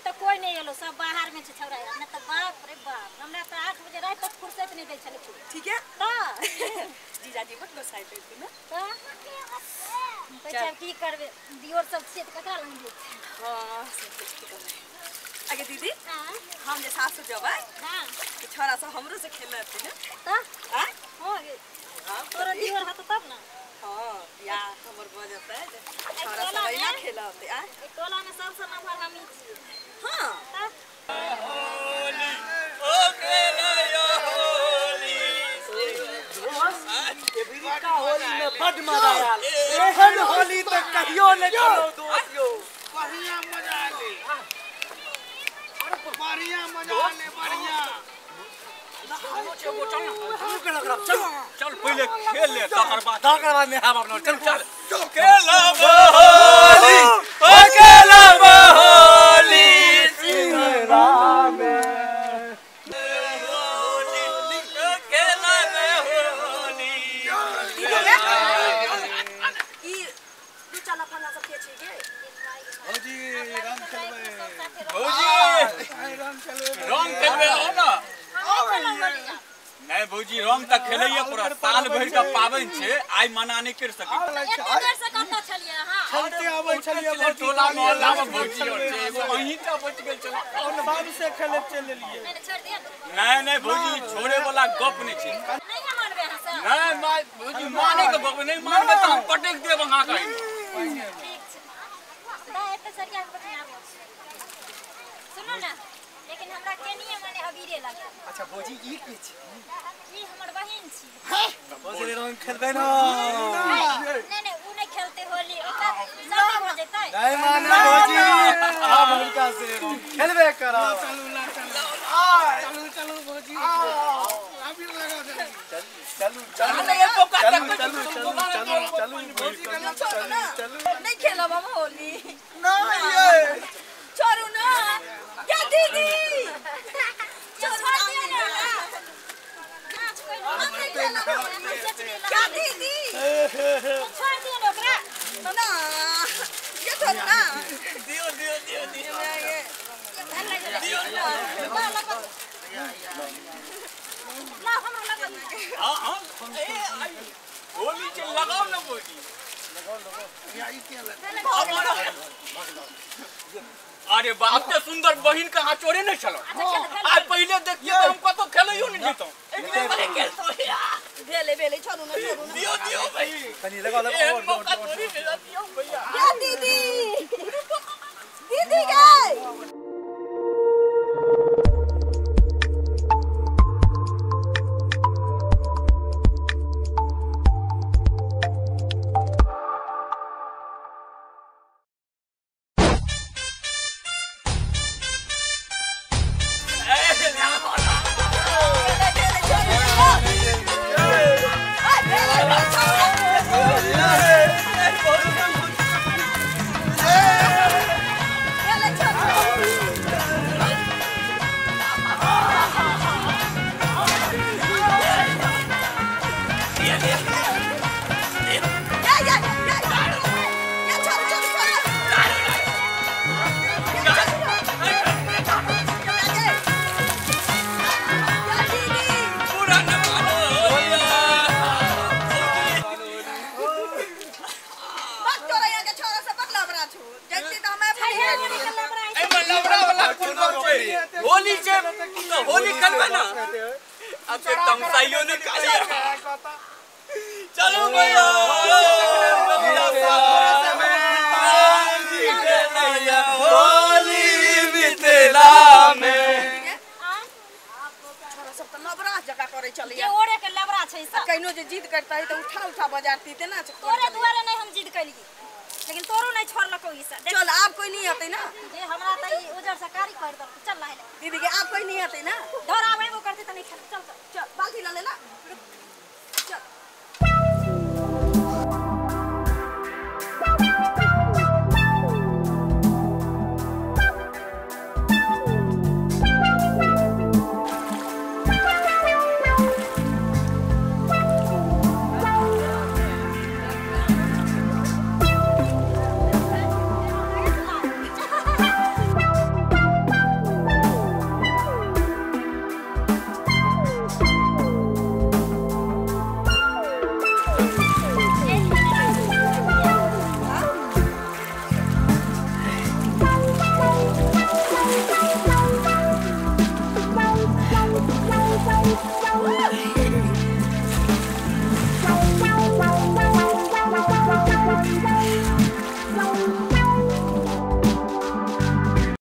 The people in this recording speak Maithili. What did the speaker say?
तऽ कोइ नहि एलो, सब बाहर में छै छौड़ा। नहि तऽ बाप रे बाप, हमरा तऽ 8 बजे राति तक फुर्सत नहि दै छलै। ठीक है तऽ जीजाजी बड गोसाइत हेतै ने। तऽ कहै छै आब की करबै, दियोर सब छियै तऽ ककरा लग जेतै। हाँ से ठीक कहलै। आगे दीदी, हम जे सासुर जेबै तऽ छौड़ा सब हमरो से खेलतै ने। तऽ आँय हो गे, तोरो दियोर हतौ तब ने। हाँ, बियाह हमर भऽ जेतै छौड़ा सब अहिना खेलतै। आँय एहि टोला में सबसँ नमहर हमही छियै। हाँ तऽ एबरीका होली में बड मजा आयल। एहन होली तऽ कहियो नहि खेलौ दोस्त यौ। बढ़िया मजा आले, बढ़िया मजा आले, बढ़िया। चल चल पहिले खेल ले, तकर बाद नहायब अपना। चल चल खेलब होली, ओ खेलब होली, खेलब होली। ई दू चाला फंगा सब के छै गे? भौजी रंग खेलबै। भौजी आइ रंग खेलबै। रंग खेलबै आउ ना। नहीं भौजी, रंग तऽ खेलैये पड़त। साल भरि के पाबनि छै, आइ मना नहि करि सकै। एते देर से कतऽ छलियै अहाँ? खेलते आबै छलियै भौजी। टोला मोहल्ला मे भौजी और छै, एगो अहीं टा बचि गेल छलै। सबसे खेलैत चलि एलियै। नहि छोड़ि दिअ। नहीं नहीं भौजी, छोड़े वाला गप नहि छै। नहि ने मानबै अहाँ सब? नहीं भौजी, माने के गप नहि मानबै तऽ हम पटकि देब अहाँके। ठीक छै, तऽ एते सरिया के बतियाबै। सुनू ने, लेकिन हमरा केनिये मने अबीरे लागल। अच्छा भौजी, ई की छै? ई हमर बहिन छी। भौजी रंग खेलबै ने? नहीं नहीं, उ नहीं खेलते होली, ओकरा सर्दी भऽ जेतै। नहीं माने भौजी, हम हुनका से रंग खेलबे करब। चलू ना, चलू चलू चलू भौजी, अबीर लगा दे। चलू चलू चलू चलू चलू चलू चलू भौजी चलू चलू चलू। नहीं खेलब हम होली। नहीं ये छोड़ू ना क्या दीदी, छोड़ दिअ ने। क्या दीदी छोड़ दिअ ने ओकरा। ना ये छोड़ू ना। दियो दियो दियो दियो। ला हमरो लगा। हाँ हाँ, ए आई होली छै, लगाओ ना भौजी। अरे बाप, एते सुंदर बहिन के अहाँ चोरे नहि छलहुँ। आइ पहिले देखिए तऽ हम कतौ खेलैयो नहि जैतहुँ। भेले भेले, छोड़ू ना छोड़ू ना। दियो दियो भाई, कनी लगाओ लगाओ। एहन मौका थोड़ी मिलत। दियो भैया। क्या दीदी, दीदी गए। पूरा न मानो। एहिमे लबड़ा वाला कोन गप छै? होली छै तऽ होली खेलबै ना। अब से तमसाइयो नहि करियै। चलू भैया, होली मिथिला में। छोरा सब तऽ लबड़ा जकाँ करै छलैया। जे ओरे के लबड़ा छै सब। कहिनो जे जिद करतै तऽ उठा उठा बजारती तेना छै। तोरे दुआरे नहीं हम जिद कैलियै, लेकिन तोरो नहीं छोड़लकौ ई सब। चल आब कोई नहीं अतै ना। जे हमरा तऽ ई उजर से कारी कर देलकौ। चल नहाय ले। दीदी के आब कोई नहीं अतै ना। डर आबेबो करतै तऽ नहीं खेलबै। चल चल चल बाल्टी लऽ ले ना। चल